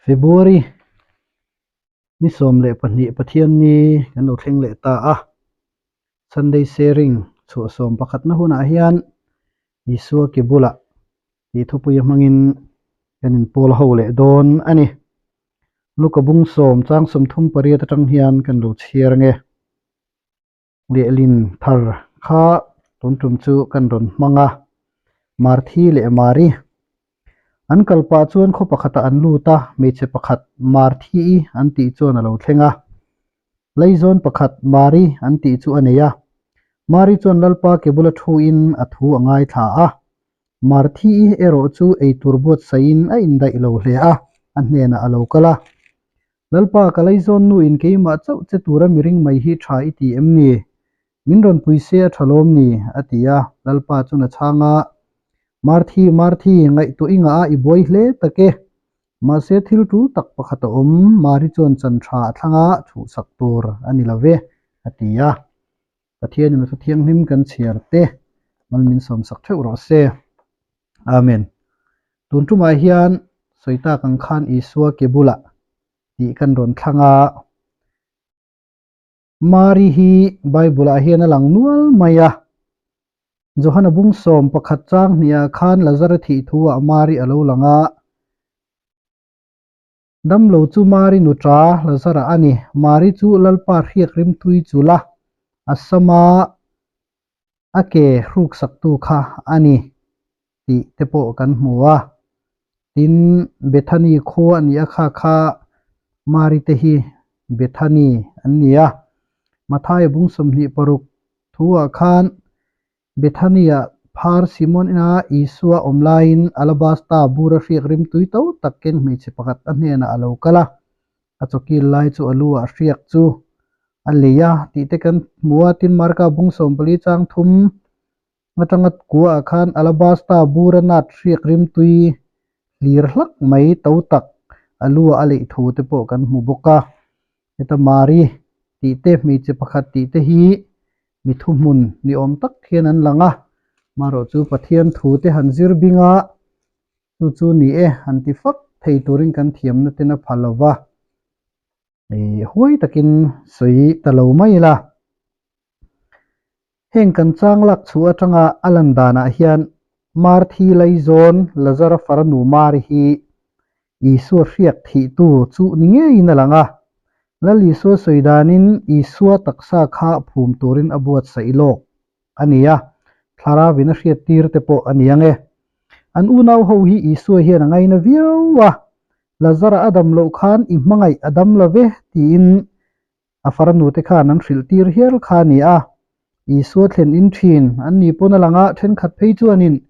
February ni 12 Pathianni kan lo thleng leh ta a, Sunday Sharing chhuah sawm pakhatna hunah hian Isua ke bulah tih thupui a hmangin kan inpawl ho leh dawn a ni. Luka bung sawm chang 38 atang hian kan lo chhiar ange. Lehlin thar kha tun tum chu kan rawn hmang a, Marthi leh Mari. An kal pah chuan khaw pakhatah an lut a, hmeichhe pakhat Marthi-i an tih chuan a lo thleng a. Laizawn pakhat Mari an tih chu a nei a. Mari chuan Lalpa ke bula thuin a thu a ngaithla a. Marthi-i erawh chu eitur buatsaihin a indaih lo hle a, a hnenah a lo kal a. Lalpa, ka laizawn nu in keimah chauh che tura miring mai hi tha i ti em ni? Min rawn pui se a tha lawm ni? a ti a. Lalpa chuan a chhang a, Marthi, Marthi, ngaihtuah i ngah a, i buai hle tak e. Mahse thil tul tak pakhat a awm, Mari chuan chan tha a thlang a, chhuhsak tur a ni lo ve, a ti a. Pathianin a thu thianghlim kan chhiar te mal min sawmsak theuh rawh se. Amen. Tun tumah hian sawi tak ang khan Isua ke bulah tih kan rawn thlang a. Mari hi Bible-ah hian a lang nual mai a. Johana bung sawm pakhat chang hniah khan Lazara thih thu-ah Mari a lo lang a. Damlo chu Mari nuṭa Lazara a ni. Mari chu Lalpa hriak rimtui chul a, a sama a ke hruksaktu kha a ni tih te pawh kan hmu a. Tin, Bethany khua a ni a kha kha Mari te hi Bethany an ni a. Mathaia bung 26 thuah khan Bethany-ah phar Simon-a Isua awm laiin alabasta bura hriak rimtui to tak keng hmeichhe pakhat a hnenah a lo kal a. A chawkil lai chu a lu ah hriak chu a lei a tih te kan hmu a, tin Marka bung 14 chang thum atanga kua ah khan alabasta bura nat hriak rimtui hlir hlak mai to tak a lu ah a leih thu te pawh kan hmu bawk a. Heta Mari tih te hmeichhe pakhat tih te hi mi thuhmun ni awm tak hian an lang a, marawh chu Pathian thu te han zir bing a, Chu chu ni e, han ti fak thei turin kan thiamna ten a pha lo va, ih huai takin sawi ta lo mai ila. Heng kan chang lak chhuah atanga a lan danah hian Marthi Laizawn Lazara farnu Mari hi Isua hriak thihtu chu ni ngeiin a lang a. Lal Isua sawi danin Isua taksa kha phum turin a buatsaih lawk a ni a, thlarauin a hriattir te pawh a ni ang e. An unau ho hi Isua hian a ngaina viau a, Lazara a dam loh khan i hmangaih a dam lo ve tiin a farnu te khan an hrilh tir hial kha a ni a. Isua thlen in thin an ni pawn a lang a, thenkhat phei chuanin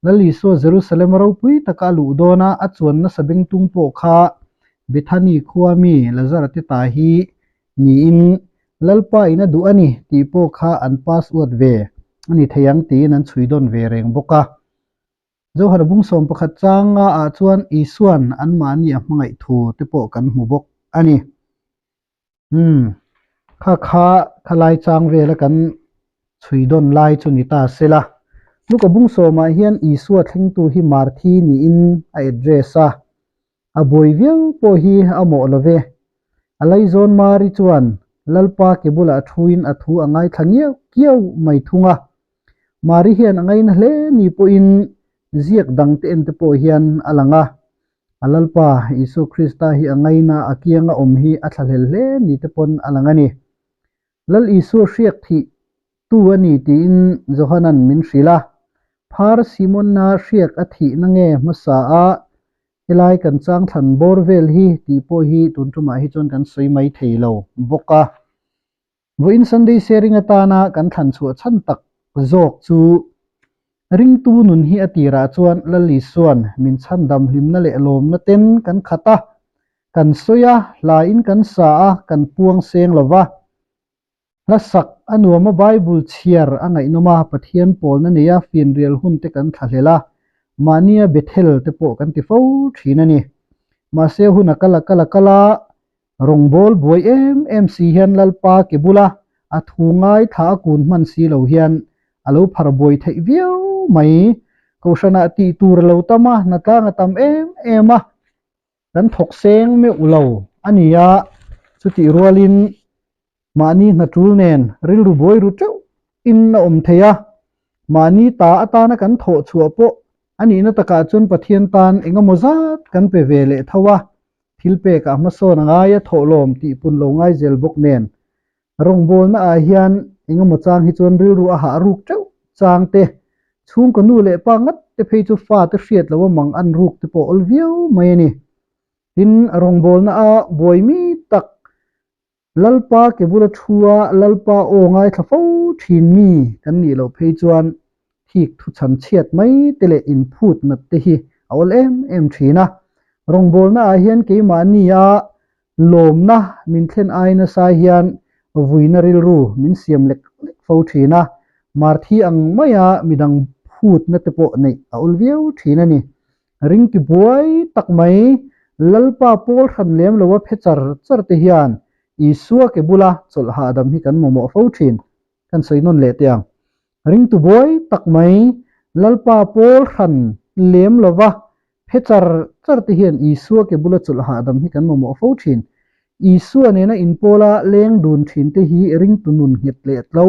Lal Isua Jerusalem a ropui taka a luh dawn a, a chuan nasa bengtung pawh kha Bethany khua mi Lazara te ta hi niin Lalpa in a duh a ni tih pawh kha an pass uat ve a ni thei ang tiin an chhui dawn ve reng bawk a. Johana bung 11 changa ah chuan Isuan anmahni a hmangaih thu te pawh kan hmu bawk a ni. Umm, kha kha khalai chang vela kan chhui dawn lai chu ni ta se la. Luka bung sawmah hian Isua thlengtu hi Marthi niin a address a, A buai viau pawh hi a mawh lo ve. A laizawn Mari chuan Lalpa ke bulah thuin a thu a ngaithla ngiau kiau mai thung a. Mari hian a ngaina hle ni pawhin ziak dangte en te pawh hian a lang a. A Lalpa Isua Krista hi a ngaina a kianga awm hi a thlahlel hle ni te pawn a lang a ni. Lal Isua hriak thih tu a ni tiin Johanan min hrilh a. Phar Simona hriak a thihna nge hmasa a Helai kan chang thlan bawr vel hi tih pawh hi tun tumah hi chuan kan sawi mai thei lo bawk a. Vawiin Sunday sharing atana kan thlan chhuah chhan tak zawk chu ringtu nun hi a tirah chuan Lal Isuan min chhandam hlimna leh lawmna ten kan khat a, kan sawi a, hlain kan sa a, kan puang seng lo va. Hlasak a nuam a Bible chhiar a ngaihnawm a, Pathian pawlna neia fianrial hun te kan thlahlel a, mahnia Bethel te pawh kan ti fo thin a ni. Mahse hun a kal a kal a kal a, rawngbâwl buai em em si hian Lalpa ke bula a thu ngaithla a kun hman si lo hian a lo phar buai theih viau mai. Kohhranah tih tur a lo tam a, hnatlang a tam em em a. Kan thawk seng meuh lo a ni a, chutih rualin mahni hna tul nen rilru buai ru teuh in a awm thei a, mahni ta atana kan thawh chhuah pawh a nihna takah chuan Pathian tan engemaw zat kan pe ve leh tho a, thil pekah hmasawn a ngai a thawhlawm tih pun lo ngai zel bawk nen Rawngbawlna ah hian engemaw chang hi chuan rilru a hah ruk teuh chang te, chhungkaw nu leh pa ngat te phei chu fa te hriat lo a mang an ruk te pawh awl viau mai a ni. Tin, rawngbawlna a buai mi tak Lalpa ke bula thu a Lalpa aw ngaithla fo thin mi kan nih loh phei chuan thik thu chhan chhiat mai te leh inphut nat te hi a awl em em thin a. Rawngbawlna ah hian keimahni a Lawmna min thlen ai nasa hian vuina rilru min siam lek lek fo thin a, Marthi ang maia midang phutna te pawh neih a awl viau thin a ni. Ringti buai tak mai Lalpa pawl hran lem loa phe char char te hian Isua ke bula chawlh hahdam hi kan mamawh fo thin. Kan sawi nawn leh teh ang. Ringtu buai tak mai Lalpa pawl hran lem lova He char char te hian Isua ke bula chawlh hahdam hi kan mamawh fo thin. Isua nena inpawla leng dun thin te hi ringtu nun nghet leh tlo,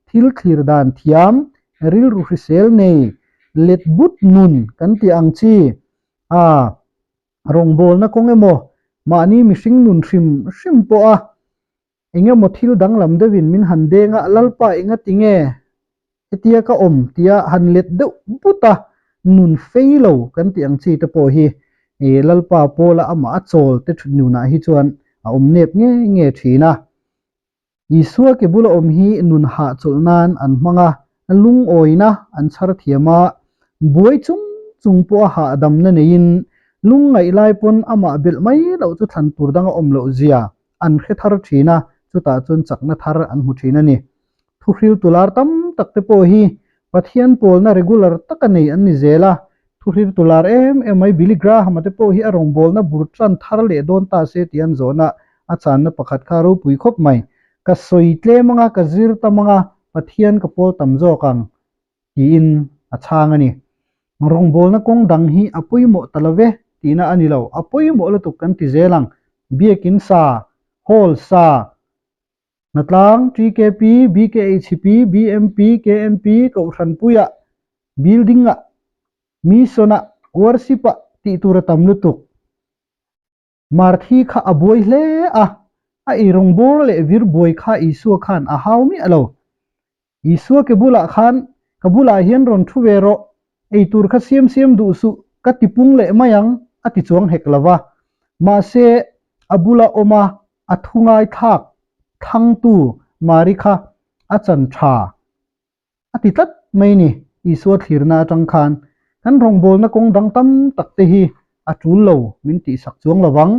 thil thlir dan thiam, rilru hrisel nei, let but nun kan tih ang chi a rawngbawlna kawng emaw mahni mihring nun hrim hrim pawha Eng emaw thil danglam deuhin min han deng a, Lalpa enga ti nge hetia ka awm tia han let deuh but a, nun fei lo kan tih ang chi te pawh hi Lalpa Pawla amah a chawl te nunah hi chuan a awm nep nge nge thin a. Isua ke bula awm hi nun hahchawlh nan an hmang a, lungawina an chhar thiam a, buai chung chung pawha hahdamna neiin lungngaih lai pawn amah belh mai loh chu thlan tur dang a awm loh zia an hre thar thin a, chutah chuan chakna thar an hmu thin a ni. Thuhril tular tam tak te pawh hi Pathian pawlna regular taka nei an ni zel a, thuhril tular em em mai Billy Graham-a te pawh hi a rawngbawlna bur tan thar leh dawn ta se tih an zawhna a channa pakhat kha a ropui khawp mai. Ka sawi tlem anga, ka zir tam anga, Pathian ka pawl tam zawk ang tiin a chhang a ni. Rawngbawlna kawng dang hi a pawimawh ta lo ve tihna a ni lo, a pawimawh lutuk kan ti zel ang. Biakin sa, Hall sa, Hnatlang, TKP, BKHP, BMP, KNP, Kohhranpuiah, Building-ah, Mission-ah, Worship-ah tih tur a tam lutuk. Marthi kha a buai hle a, a eirawng bawr leh vir buai kha Isua khan a hau miah lo. Isua ke bulah khan, Ka bulah hian rawn thu ve rawh, ei tur kha siam siam duh suh, ka ti pung leh mai ang, a ti chuang hek lo va. Mahse, a bula awm a, a thu ngaithlak thlangtu Mari kha a chan tha. A ti tlat mai ni, Isua thlirna atang khan kan rawngbawlna kawng dang tam tak te hi a tul lo min tihsak chuang lo vang.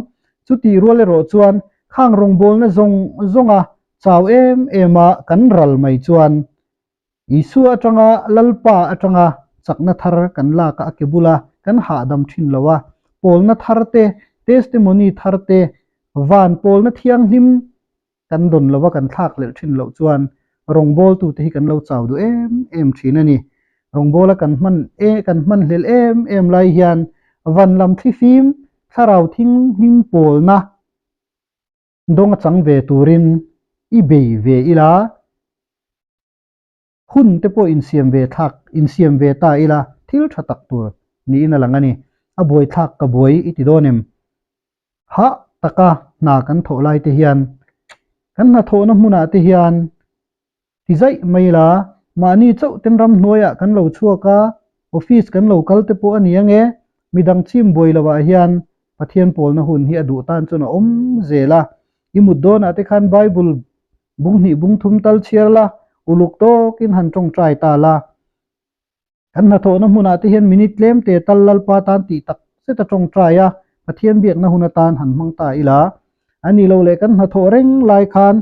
Chutih rual erawh chuan khang rawngbawlna zawng zawnga chau em em a kan ral mai chuan Isua atanga Lalpa atanga chakna thar kan lak a ke bula kan hahdam thin lo a, pawlna thar te, testimony thar te, van pawlna thianghlim kan dawn lova kan thlak lelh thin loh chuan rawngbawltute hi kan lo chau duh em em thin a ni. Rawngbawla kan hman e kan hman hlel em em lai hian van lam thlifim thlarau thinghlim pawlna dawng a chang ve turin i bei ve ila. Hun te pawh insiam ve thlak, insiam ve ta ila thil tha tak tur niin a lang a ni. A buai thlak ka buai i ti dawn em? Hah taka hna kan thawh lai te hian, kan hnathawhna hmunah te hian ti zaih mai ila, mahni chauh ten ramhnuaiah kan lo chhuak a, office kan lo kal te pawh a ni ang e, midang chim buai lovah hian Pathian pawlna hun hi a duh tan chuan a awm zel a. I mut dawnah te khan Bible bung hnih bung thum tal chhiar la, uluk tawkin han tawngtai ta la. Kan hnathawhna hmunah te hian minute tlem te tal Lalpa tan tih tak zet a tawngtai a, Pathian biakna hun atan han hmang ta ila. A ni lo leh kan hnathawh reng lai khan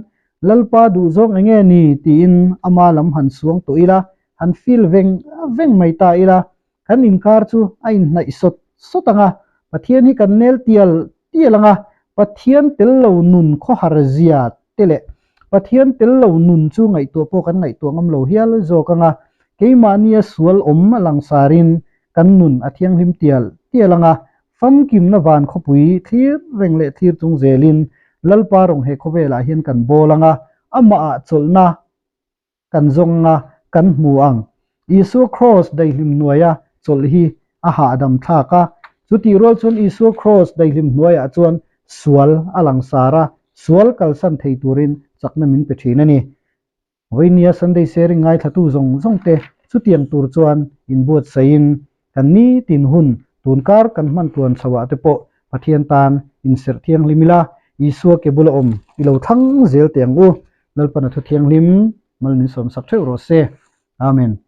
Lalpa duhzawng eng nge ni tiin ama lam han suang tawh ila, han feel veng veng mai ta ila. Kan inkar chu a inhnaih sawt sawt ang a, Pathian hi kan nel tial tial ang a, Pathian tel lo nun khawhar zia te leh Pathian tel lo nun chu ngaihtuah pawh kan ngaihtuah ngam lo hial zawk ang a, keimahnia sual awm a langsarin kan nun a thianghlim tial tial ang a. Famkimna van khawpui thlir reng leh thlir chung zelin Lalpa rawng he khawvelah hian kan bawl ang a, amahah chawlhna kan zawng a, kan hmu ang. Isua Kraws daihlim hnuaia chawlh hi a hahdam thlak a, chutih rual chuan Isua Kraws daihlim hnuaiah chuan sual a langsar a, sual kalsan thei turin chakna min pe thin a ni. Vawinia Sunday Sharing ngaithlatu zawng zawng te chutiang tur chuan inbuatsaihin kan nitin hun tunkar kan hman tluan chho ah te pawh Pathian tan inserh thianghlim ila, Isua ke bula awm i lo thlang zel teh ang u. Lalpan a thu thianghlim mal min sawmsak theuh rawh se. Amen.